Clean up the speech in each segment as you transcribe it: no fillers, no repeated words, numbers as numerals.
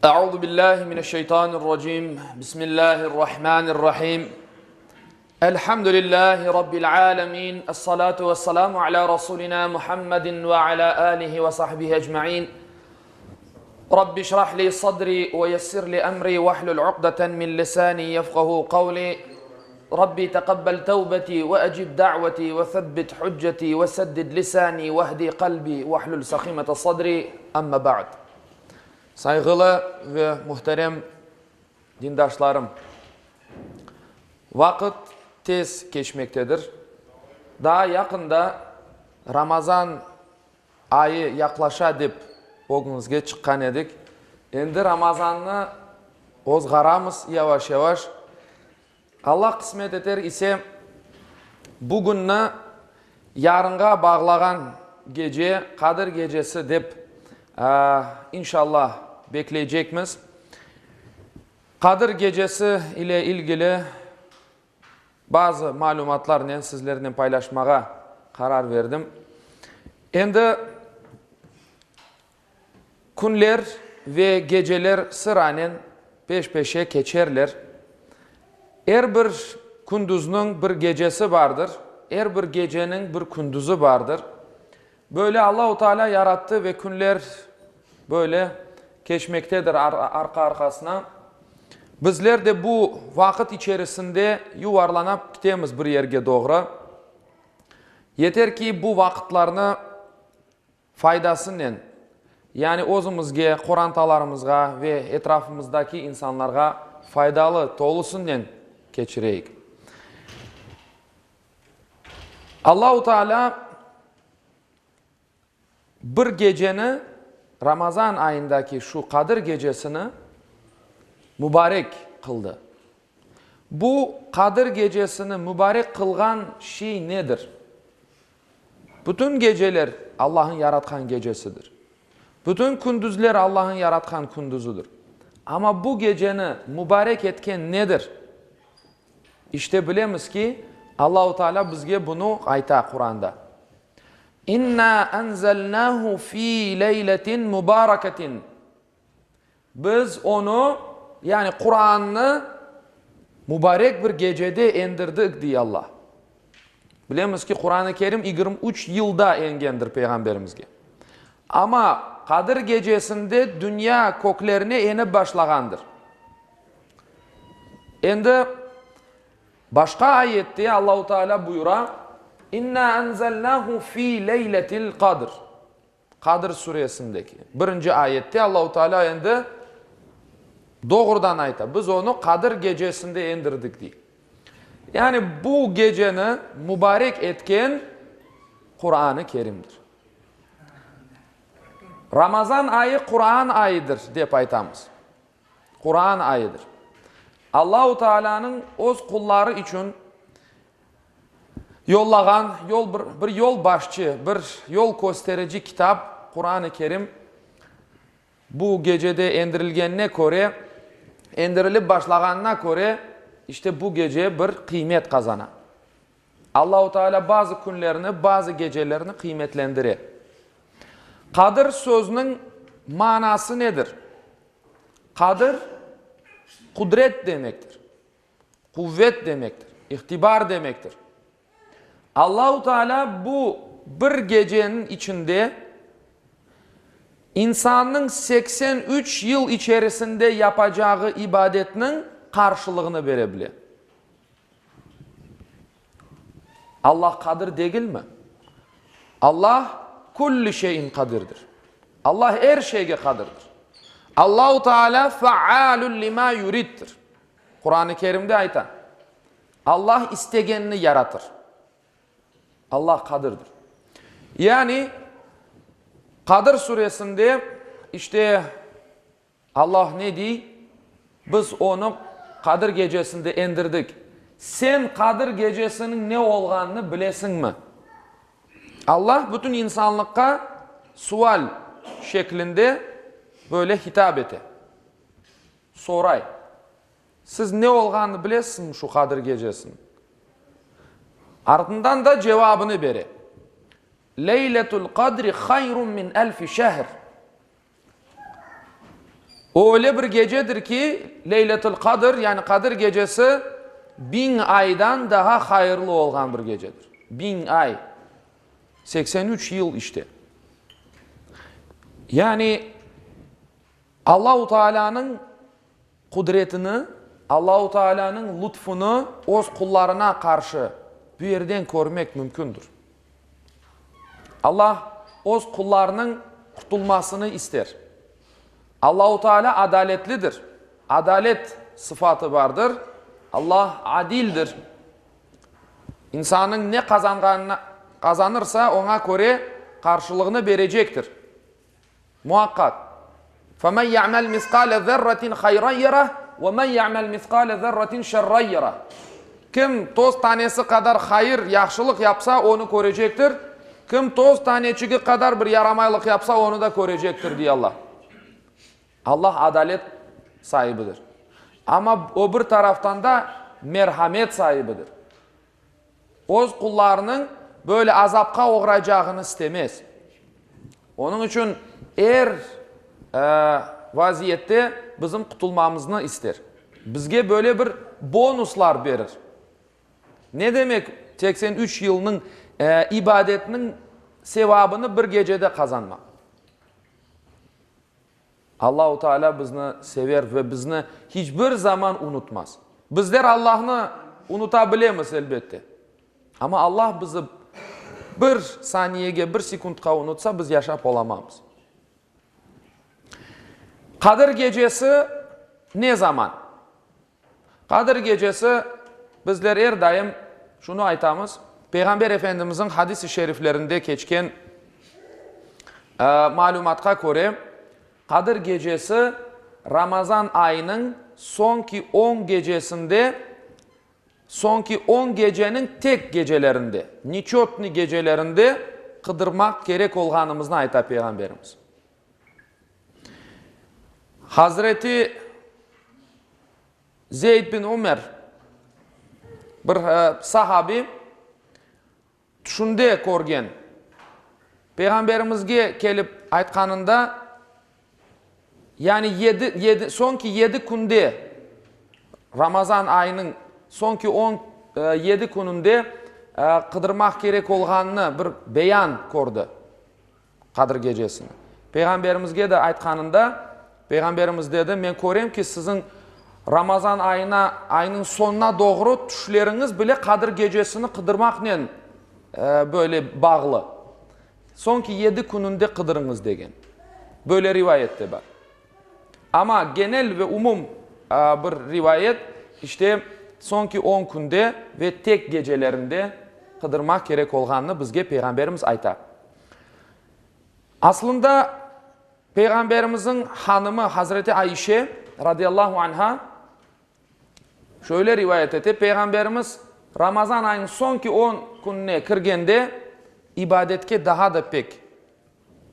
Euzu billahi mineşşeytanirracim. Bismillahirrahmanirrahim. Elhamdülillahi rabbil alamin. Essalatu vesselamu ala rasulina Muhammedin ve ala alihi ve sahbihi ecmaîn. Rabbi şrah li sadri ve yessir li emri vahlul uqdeten min lisani yefkahu kavli. Rabbi teqabbel tevbeti ve ecib da'veti ve sebbit hücceti ve seddid lisani ve hdi kalbi vahlul sahimete sadri. Amma ba'd. Sayğılı ve muhterem dindaşlarım, vaqıt tez keçmektedir. Daa yaqında Ramazan ayı yaqlaşa dep ögüñizge çıqqan edik. Endi Ramazannı ozğaramız yavaş-yavaş. Allah qısmet eter ise, bugünni yarınğa bağlağan gece, Qadir gecesi dep, inşallah, bekleycekmiz. Qadir gecesi ile ilgili bazı malümatlarnen sizlernen paylaşmağa qarar berdim. Endi Künler ve geceler sıranen peş-peşe keçerler. Er bir kündüzniñ bir gecesi bardır, er bir geceniñ bir kündüzi bardır. Böyle Allahu Teala yarattı ve künler böyle keçmektedir arqa-arqasına. Bizler de bu vaqıt içerisinde yuvarlanap kitemiz bir yerge doğru. Yeter ki, bu vaqıtlarnı Faydasınen, yani özümizge, qorantalarımızğa ve etrafımızdaki insanlarğa faydalı tolusınen keçireyik. Allahu Teala bir geceni, Ramazan ayındaki şu Qadir gecesini mubarek qıldı. Bu Qadir gecesini mubarek qılğan şey nedir? Bütün geceler Allah'ın yaratqan gecesidir. Bütün kündüzler Allah'ın yaratqan kündüzidir. Amma bu geceni mübarek etken nedir? İşte bilemiz ki, Allahu Teala bizge bunu ayta Quranda. İnna enzelnahu fi leyletin mübareketin. Biz onı, yani Qurannı, mubarek bir gecede endirdik, dey Allah. Bilemiz ki, Quran-ı Kerim 23 yılda engendir Peyğamberimizge. Amma Qadir gecesinde dünya köklerine enip başlağandır. Endi başqa ayette Allahu Teala buyura, İnna enzelnahu fi leyletil qadr. Qadir suresindeki birinci ayette Allahu Teala endi doğrudan ayta, biz onı Qadir gecesinde endirdik, dey. Yani bu geceni mubarek etken Quran-ı Kerimdir. Ramazan ayı Quran ayıdır, dep aytamız. Quran ayıdır. Allahu Teala'nıñ öz qulları içün yollağan yol bir, bir yol başçı, bir yol kösterici kitap Quran-ı Kerim bu gecede endirilgenine köre, endirilip başlağanına köre, işte bu gece bir qıymet qazana. Allahu Teala bazı künlerni, bazı gecelerni qıymetlendire. Qadir sözüniñ manası nedir? Qadir, qudret demektir, quvet demektir, ihtibar demektir. Allahu Teala bu bir geceniñ içinde insannıñ 83 yıl içerisinde yapacağı ibadetniñ qarşılığını bere bile. Allah qadir degilmi? Allah külli şeyin qadirdir. Allah er şeyge qadirdir. Allahu Teala faalun lima yuriddir. Quran-ı Kerimde ayta. Allah istegenini yaratır. Allah qadirdir. Yani Qadir suresinde işte Allah ne dey? Biz onı Qadir gecesinde endirdik. Sen Qadir gecesiniñ ne olğanını bilesiñmi? Allah bütün insanlıqqa sual şeklinde böyle hitap ete, soray, Siz ne olğanını bilesiñizmi şu Qadir gecesiniñ? Artından da cevabını bere, Leyletül qadri hayrun min elfi şehr. O öyle bir gecedir ki, Leyletül Qadr, yani Qadir gecesi, biñ aydan daha hayırlı olğan bir gecedir. Biñ ay. 83 yıl işte. Yani Allahu Taalânıñ qudretini, Allahu Taalânıñ lutfunı öz qullarına qarşı bu yerden körmek mümkündür. Allah öz qullarınıñ qutulmasını ister. Allahu Teala adaletlidir. Adalet sıfatı bardır. Allah adildir. İnsanıñ ne qazanğanına qazanırsa, oña köre qarşılığını berecektir. Muaqqaq. Femen ya'mel misqale zerratin hayran yerah, ve men ya'mel misqale zerratin şerran yerah. Kim toz tanesi qadar hayır, yahşılıq yapsa, onı körecektir. Kim toz taneçigi qadar bir yaramaylıq yapsa, onı da körecektir, dey Allah. Allah adalet saibidir. Amma o bir taraftan da merhamet saibidir. Öz qullarınıñ böyle azapqa oğraycağını istemez. Onıñ içün er vaziyette bizim qutulmamıznı ister. Bizge böyle bir bonuslar berir. Ne demek 83 yılnıñ ibadetiniñ sevabını bir gecede qazanmaq? Allahu Teala bizni sever ve bizni hiç bir zaman unutmaz. Bizler Allahnı unuta bilemiz, elbette. Amma Allah bizi bir saniyege, bir sekundqa unutsa, biz yaşap olamamız. Qadir gecesi ne zaman? Qadir gecesi, bizler er daim şunı aytamız, Peyğamber Efendimizniñ hadis-i şeriflerinde keçken malümatqa köre, Qadir gecesi Ramazan ayınıñ soñki on gecesinde, soñki on geceniñ tek gecelerinde, neçötnıy gecelerinde qıdırmaq kerek olğanımıznı ayta Peyğamberimiz. Hazreti Zeyd bin Ümer, bir sahabi, tüşünde körgen, Peyğamberimizge kelip aytqanında, yani yedi, yedi, soñki yedi künde, Ramazan ayınıñ soñki on, yedi kününde qıdırmaq kerek olğanını bir beyan kördi. Qadir gecesini. Peyğamberimizge de aytqanında, Peyğamberimiz dedi, Men körem ki, siziñ Ramazan ayına, ayınıñ soñuna doğru tüşleriñiz bile Qadir gecesini qıdırmaqnen böyle bağlı. Soñki yedi kününde qıdırıñız degen. Böyle rivayet de bar. Amma genel ve umum bir rivayet, işte, soñki on künde ve tek gecelerinde qıdırmaq kerek olğanını bizge Peyğamberimiz ayta. Aslında, Peyğamberimizniñ hanımı Hazreti Aişe, radıyallahu anha, şöyle rivayet ete, Peyğamberimiz Ramazan ayınıñ soñki on kününe kirgende ibadetke daha da pek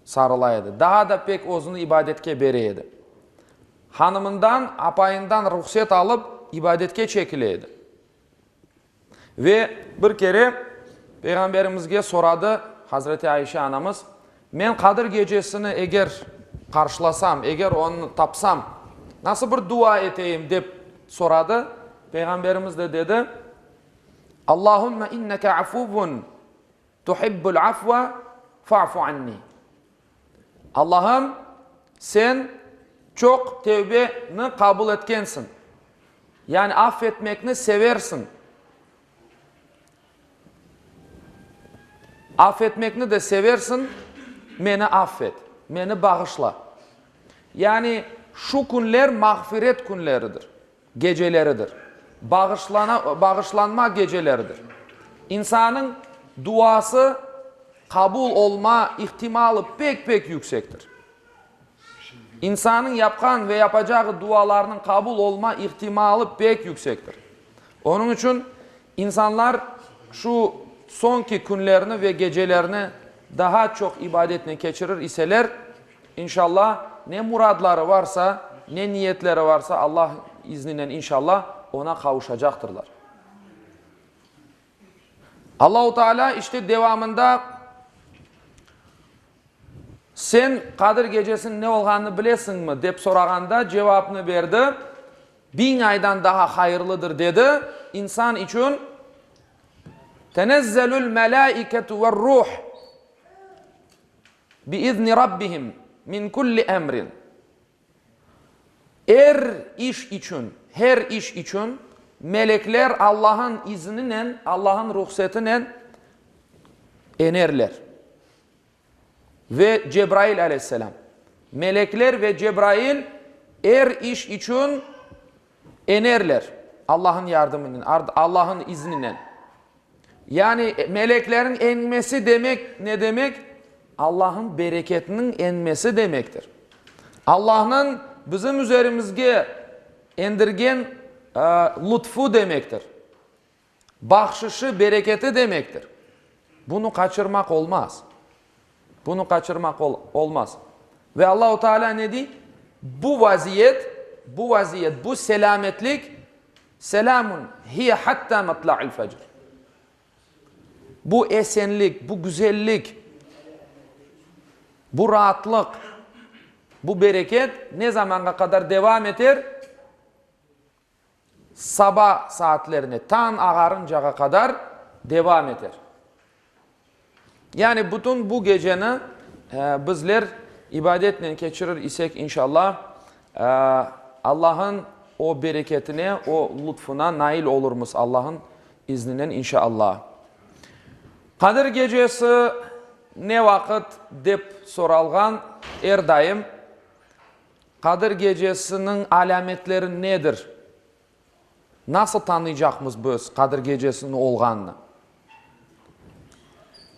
sarıla edi, daha da pek özüni ibadetke bere edi. Hanımından, apayından ruhset alıp, ibadetke çekile edi. Ve bir kere Peyğamberimizge soradı Hazreti Ayşe anamız, Men Qadir gecesini eger qarşılasam, eger onı tapsam, nasıl bir dua eteyim? dep soradı. Peyğamberimiz de dedi, Allahümme inneke afuvvun tuhibbul afva fa'fu anni. Allahım, Sen çoq tevbeni qabul etkensiñ, yani af etmekni seversiñ. Af etmekni de seversiñ, meni affet, meni bağışla. Yani şu künler mağfiret künleridir. Geceleridir. Bağışlana, bağışlanma geceleridir. İnsanıñ duası qabul olma ihtimalı pek-pek yüksektir. İnsanıñ yapqan ve yapacağı dualarnıñ qabul olma ihtimalı pek yüksektir. Onıñ içün insanlar şu soñki künlerni ve gecelerni daha çoq ibadetnen keçirir iseler, İnşallah, ne muradları varsa, ne niyetleri varsa, Allah izninen, inşallah, ona qavuşacaqtırlar. Allahu Teala işte devamında. Sen Qadir gecesiniñ ne olğanını bilesiñmi? dep sorağanda, cevapnı berdi, Biñ aydan daha hayırlıdır, dedi, insan içün, Tenezzelül melâiketu ve'r-ruh biizni rabbihim min kulli emrin. Er iş içün, her iş içün melekler Allah'ın izninen, Allah'ın ruhsetinen enerler. Ve Cebrail aleyhisselam. Melekler ve Cebrail er iş içün enerler Allah'ın yardımınen, Allah'ın izninen. Yani meleklerin enmesi demek ne demek? Allah'ın bereketiniñ enmesi demektir. Allahnıñ bizim üzerimizge endirgen lutfu demektir. Bahşışı, bereketi demektir. Bunı qaçırmaq olmaz. Bunı qaçırmaq olmaz. Ve Allahu Teala ne dey? Bu vaziyet, bu vaziyet, bu selâmetlik, selâmun hiye hattâ matla'il fecr. Bu esenlik, bu güzellik, bu raatlıq, bu bereket ne zamanğa qadar devam eter? Saba saatlerine, tañ ağarıncağa qadar devam eter. Yani bütün bu geceni bizler ibadetnen keçirir isek, inşallah, Allah'ın o bereketine, o lutfuna nail olurmız Allah'ın izninen, inşallah. Qadir gecesi ne vaqıt dep soralğan, er daim Qadir gecesiniñ alâmetleri nedir? Nasıl tanıycaqmız biz Qadir gecesiniñ olğanını?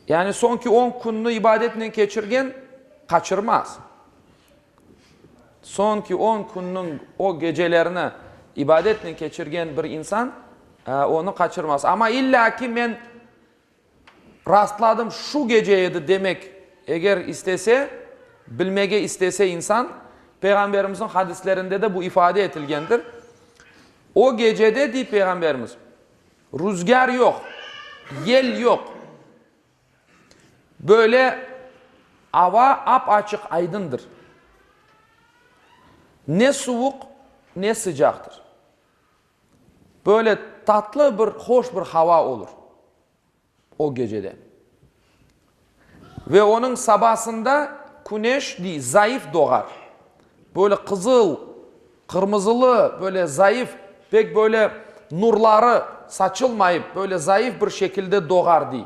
Yani soñki on künni ibadetnen keçirgen qaçırmaz. Soñki on künniñ o gecelerini ibadetnen keçirgen bir insan onı qaçırmaz. Amma illâ ki men Rastladım, şu gece edi demek eger istese, bilmege istese insan, Peyğamberimizniñ hadislerinde de bu ifade etilgendir. O gecede, dey Peyğamberimiz, rüzgâr yoq, yel yoq. Böyle ava ap-açıq aydındır. Ne suvuq, ne sıcaqtır. Böyle tatlı bir, hoş bir hava olur o gecede. Ve onıñ sabasında küneş, dey, zayıf doğar. Böyle qızıl, qırmızılı, böyle zayıf, pek böyle nurları saçılmayıp, böyle zayıf bir şekilde doğar, dey,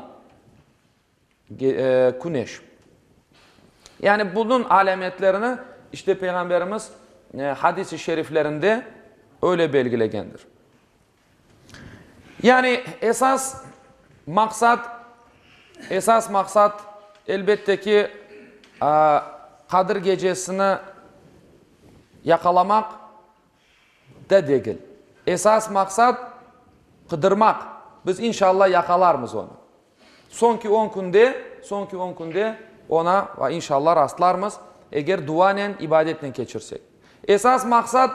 küneş. Yani bunıñ alâmetlerini işte Peyğamberimiz hadis-i şeriflerinde öyle belgilegendir. Yani esas maqsat, esas maqsat elbette ki, Qadir gecesini yaqalamaq da degil. Esas maqsat qıdırmaq. Biz inşallah yaqalarmız onı. Soñki on künde, soñki on künde oña inşallah rastlarmız, eger duanen, ibadetnen keçirsek. Esas maqsat,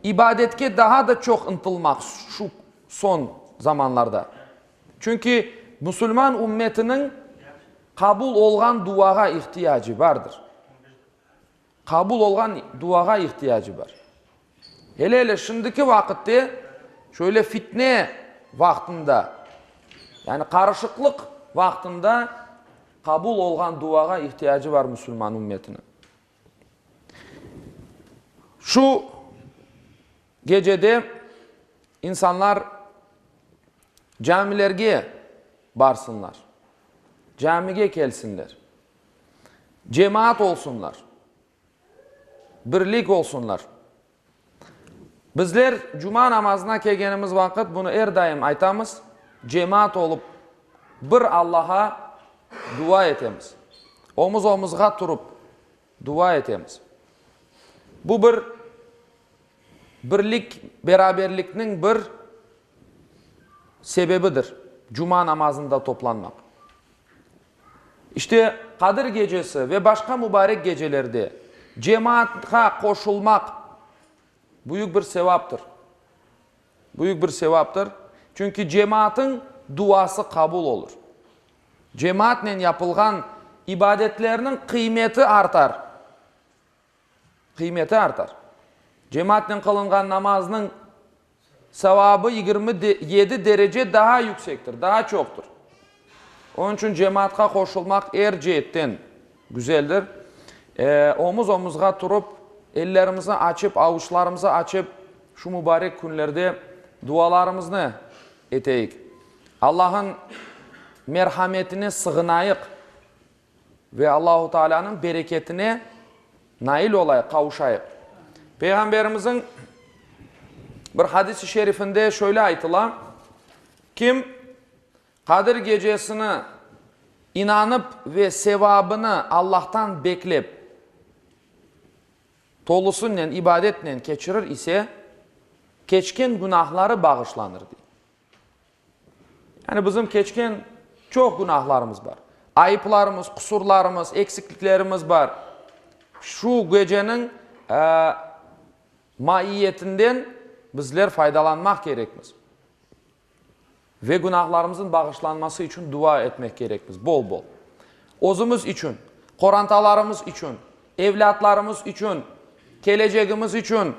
ibadetke daha da çoq ıntılmaq şu soñ zamanlarda. Çünki musulman ümmetiniñ qabul olğan duağa ihtiyacı bardır. Qabul olğan duağa ihtiyacı bar. Hele-hele şimdiki vaqıtte, şöyle fitne vaqtında, yani qarışıqlıq vaqtında qabul olğan duağa ihtiyacı bar musulman ümmetiniñ. Şu gecede insanlar camilerge barsınlar, camige kelsinler. Cemaat olsunlar, birlik olsunlar. Bizler cuma namazına kelgenimiz vaqıt bunı er daim aytamız, cemaat olıp bir Allaha dua etemiz. Omuz-omuzğa turıp dua etemiz. Bu bir birlik, beraberlikniñ bir sebebidir, cuma namazında toplanmaq. İşte, Qadir gecesi ve başqa mubarek gecelerde cemaatqa qoşulmaq büyük bir sevaptır. Büyük bir sevaptır. Çünki cemaatın duası qabul olur. Cemaatnen yapılğan. İbadetlerniñ qıymeti artar. Qıymeti artar. Cemaatnen qılınğan namaznıñ sevabı 27 derece daa yüksektir, daa çoqtır. Onıñ içün cemaatqa qoşulmaq er ceetten güzeldir. Omuz-omuzğa turıp, ellerimizni açıp, avuçlarımızı açıp, şu mubarek künlerde dualarımıznı eteyik. Allah'ın merhametine sığınayıq ve Allahu Teala'nıñ bereketine nail olayıq, qavuşayıq. Peyğamberimizniñ bir hadis-i şerifinde şöyle aytıla, Kim Qadir gecesini inanıp ve sevabını Allah'tan beklep, tolusınen ibadetnen keçirir ise, keçken günahları bağışlanır, dey. Yani bizim keçken çoq günahlarımız bar. Ayıplarımız, qusurlarımız, eksikliklerimiz bar. Şu geceniñ maiyetinden bizler faydalanmaq kerekmiz. Ve günahlarımızın bağışlanması içün dua etmek kerekmiz, bol-bol. Özümiz içün, qorantalarımız içün, evlâtlarımız içün, kelecegimiz içün,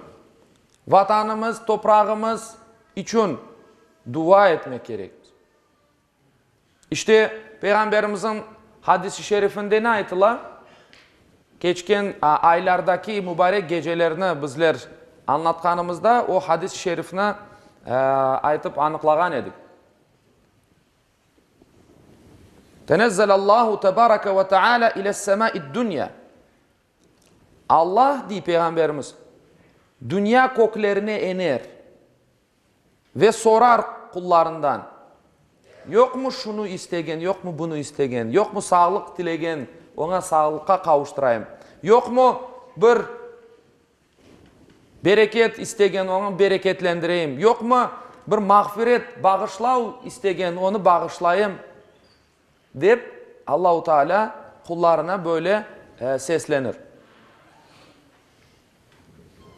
Vatanımız, toprağımız içün dua etmek kerekmiz. İşte, Peyğamberimizniñ hadis-i şerifinde ne aytıla? Keçken aylardaki mubarek gecelerni bizler añlatqanımızda o hadis-i şerifni aytıp anıqlağan edik. Tenezzelallahu tebareke ve teala iles-semâid-dünya. Allah, dey Peyğamberimiz, dünya köklerine ener ve sorar qullarından, Yoqmı şunı istegen, yoqmı bunı istegen, yoqmı sağlıq tilegen, oña sağlıqqa qavuştırayım, yoqmı bir bereket istegen, oñı bereketlendireyim, yoqmı bir mağfiret, bağışlav istegen, onı bağışlayım? Dep, Allahu Teala qullarına böyle seslenir.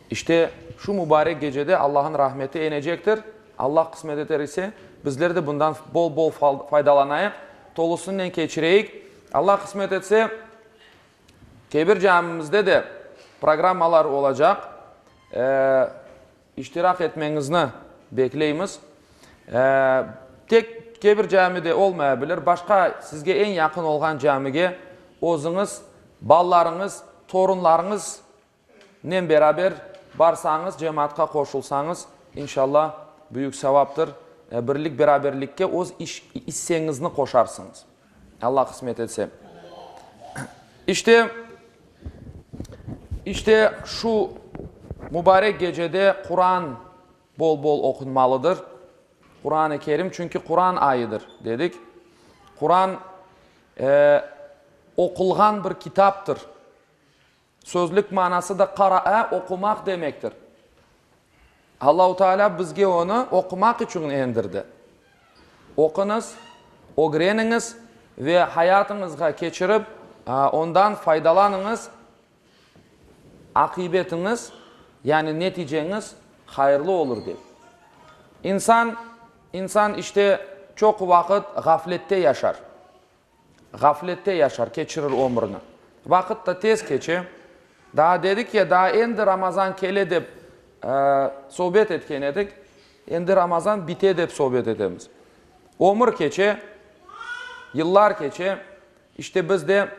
İşte, şu mubarek gecede Allah'ın rahmeti enecektir. Allah qısmet eter ise, bizler de bundan bol-bol faydalanayıq, tolusınen keçireyik. Allah qısmet etse, Kebir camimizde de programmalar olacaq. İştirak etmeñizni bekleymiz. Tek Kebir camide olmaya bilir, başqa sizge eñ yaqın olğan camige özüñiz, balalarıñız, torunlarıñıznen beraber barsañız, cemaatqa qoşulsañız, inşallah, büyük sevaptır. Birlik-beraberlikke öz isseñizni qoşarsıñız. Allah qısmet etse. İşte, işte şu mubarek gecede Quran bol-bol oqunmalıdır. Quran-ı Kerim, çünki Quran ayıdır, dedik. Quran oqulğan bir kitaptır. Sözlük manası da qara'a, oqumaq demektir. Allahu Teala bizge onı oqumaq içün endirdi. Oquñız, ögreniñiz ve hayatıñızğa keçirip, ondan faydalanıñız, aqibetiñiz, yani neticeñiz hayırlı olur dep. İnsan, insan işte çoqu vaqıt ğaflette yaşar. Ğaflette yaşar, keçirir ömrüni. Vaqıt da tez keçe. Daa dedik ya, daa endi Ramazan kele dep sohbet etken edik, endi Ramazan bite dep sohbet etemiz. Ömür keçe, yıllar keçe, işte biz de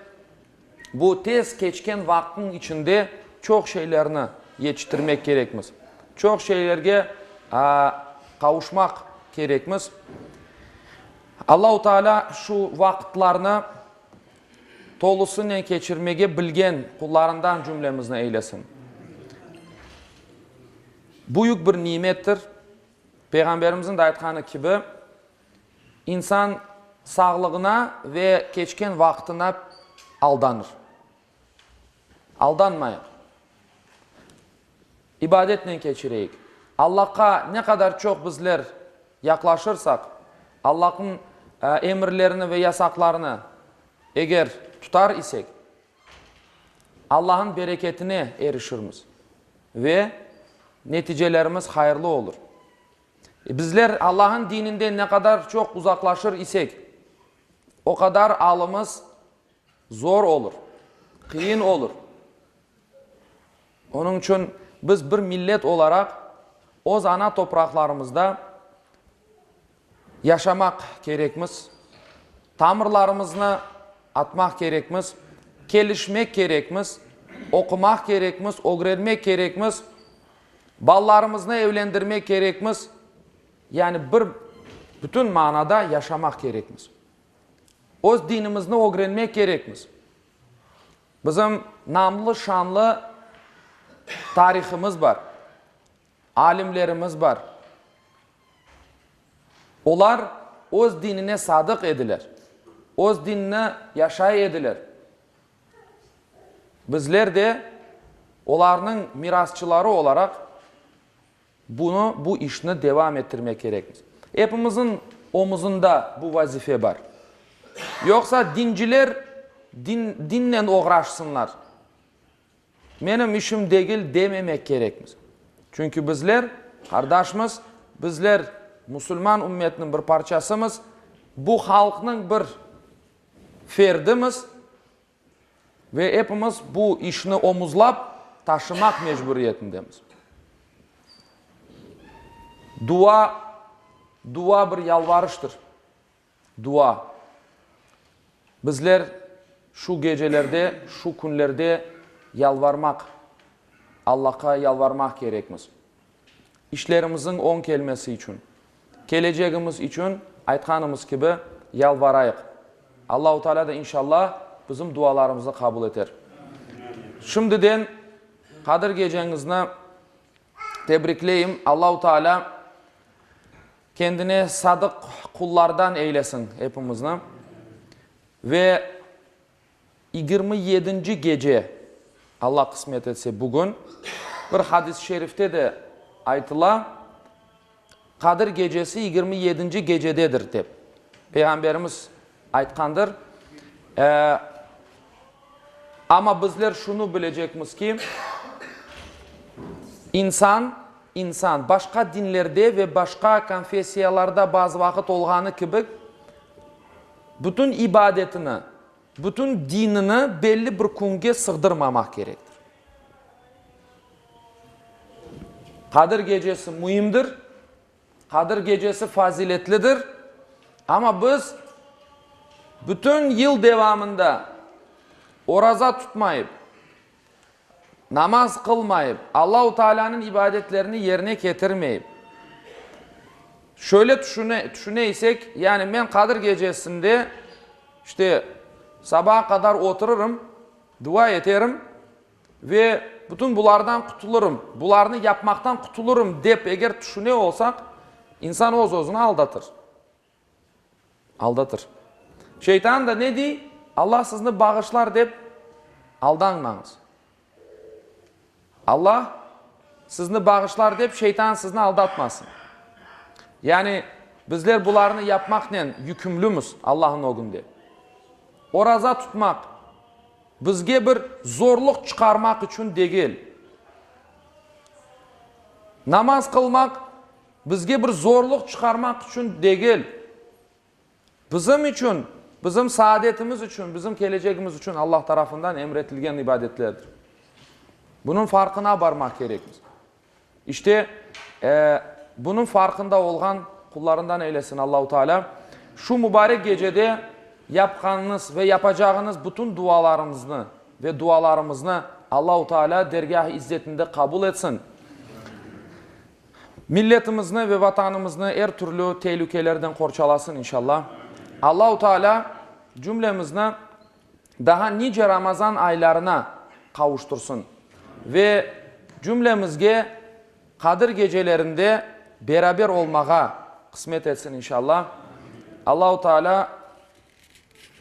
bu tez keçken vaqıtnıñ içinde çoq şeylerni yetiştirmek kerekmiz. Çoq şeylerge qavuşmaq kerekmiz. Allahu Teala şu vaqıtlarnı tolusınen keçirmege bilgen qullarından cümlemizni eylesin. Büyük bir nimettir. Peyğamberimizniñ de aytqanı kibi, insan sağlığına ve keçken vaqtına aldanır. Aldanmayıq. İbadetnen keçireyik. Allahqa ne qadar çoq bizler yaqlaşırsaq, Allah'nıñ emirlerini ve yasaqlarını eger tutar isek, Allah'nıñ bereketine erişirmiz ve neticelerimiz hayırlı olur. Bizler Allah'nıñ dininden ne qadar çoq uzaqlaşır isek, o qadar alımız. Zor olur, qıyın olur. Onıñ içün biz bir millet olaraq öz ana topraqlarımızda yaşamaq kerekmiz, tamırlarımıznı atmaq kerekmiz, kelişmek kerekmiz, oqumaq kerekmiz, ögrenmek kerekmiz, balalarımıznı evlendirmek kerekmiz, yani bir bütün manada yaşamaq kerekmiz. Öz dinimizni ögrenmek kerekmiz. Bizim namlı-şanlı tarihımız bar, alimlerimiz bar. Olar öz dinine sadıq ediler, öz dinini yaşay ediler. Bizler de olarnıñ mirasçıları olaraq Bunı, bu işni devam ettirmek kerekmiz. Epimizniñ omuzında bu vazife bar. Yoqsa dinciler din, dinnen oğraşsınlar, menim işim degil dememek kerekmiz. Çünki bizler qardaşmız, bizler musulman ümmetiniñ bir parçasımız, bu halqnıñ bir ferdimiz. Ve epimiz bu işni omuzlap taşımaq mecburiyetindemiz. Dua, dua bir yalvarıştır. Dua. Bizler şu gecelerde, şu künlerde yalvarmaq, Allahqa yalvarmaq kerekmiz. İşlerimizniñ oñ kelmesi içün, kelecegimiz içün, aytqanımız kibi, yalvarayıq. Allahu Teala da inşallah bizim dualarımıznı qabul eter. Şimdiden Qadir geceñizni tebrikleyim. Allahu Teala kendine sadıq qullardan eylesin epimizni. Ve 27-nci gece, Alla qısmet etse, bugün, bir hadis-i şerifte de aytıla, Qadir gecesi 27-nci gecededir, dep, Peyğamberimiz aytqandır. Amma bizler şunı bilecekmiz ki, insan, insan, başqa dinlerde ve başqa konfessiyalarda bazı vaqıt olğanı kibi, bütün ibadetini, bütün dinini belli bir künge sığdırmamaq kerektir. Qadir gecesi müimdir, Qadir gecesi faziletlidir, amma biz bütün yıl devamında oraza tutmayıp, namaz qılmayıp, Allahu Taalânıñ ibadetlerini yerine ketirmeyip, şöyle tüşüne, tüşüne isek, yani men Qadir gecesinde, işte, sabağa qadar oturırım, dua eterim ve bütün bulardan qutulırım, bularnı yapmaqtan qutulırım dep eger tüşüne olsaq, insan öz-özüni aldatır. Aldatır. Şeytan da ne dey? Allah sizni bağışlar dep aldanmañız. Allah sizni bağışlar dep şeytan sizni aldatmasın. Yani bizler bularnı yapmaqnen yükümlümiz Allahnıñ ögünde. Oraza tutmaq bizge bir zorluq çıqarmaq içün degil. Namaz qılmaq Bizge bir zorluq çıqarmaq içün degil, bizim içün, bizim saadetimiz içün, bizim kelecegimiz içün Allah tarafından emretilgen ibadetlerdir. Bunıñ farqına barmaq kerekmiz. İşte, bunıñ farqında olğan qullarından eylesin Allahu Teala. Şu mübarek gecede yapqanıñız ve yapacağıñız bütün dualarıñıznı ve dualarımıznı Allahu Teala dergâh-ı izzetinde qabul etsin. Milletimizni ve Vatanımıznı er türlü telükelerden qorçalasın inşallah. Allahu Teala cümlemizni daha nice Ramazan aylarına qavuştırsın ve cümlemizge Qadir gecelerinde beraber olmağa qısmet etsin inşallah. Allahu Teala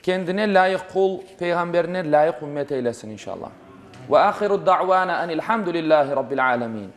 kendine lâyıq qul, Peyğamberine lâyıq ümmet eylesin inşallah. Ve ahiru da'vana enilhamdülillahi rabbil alemin.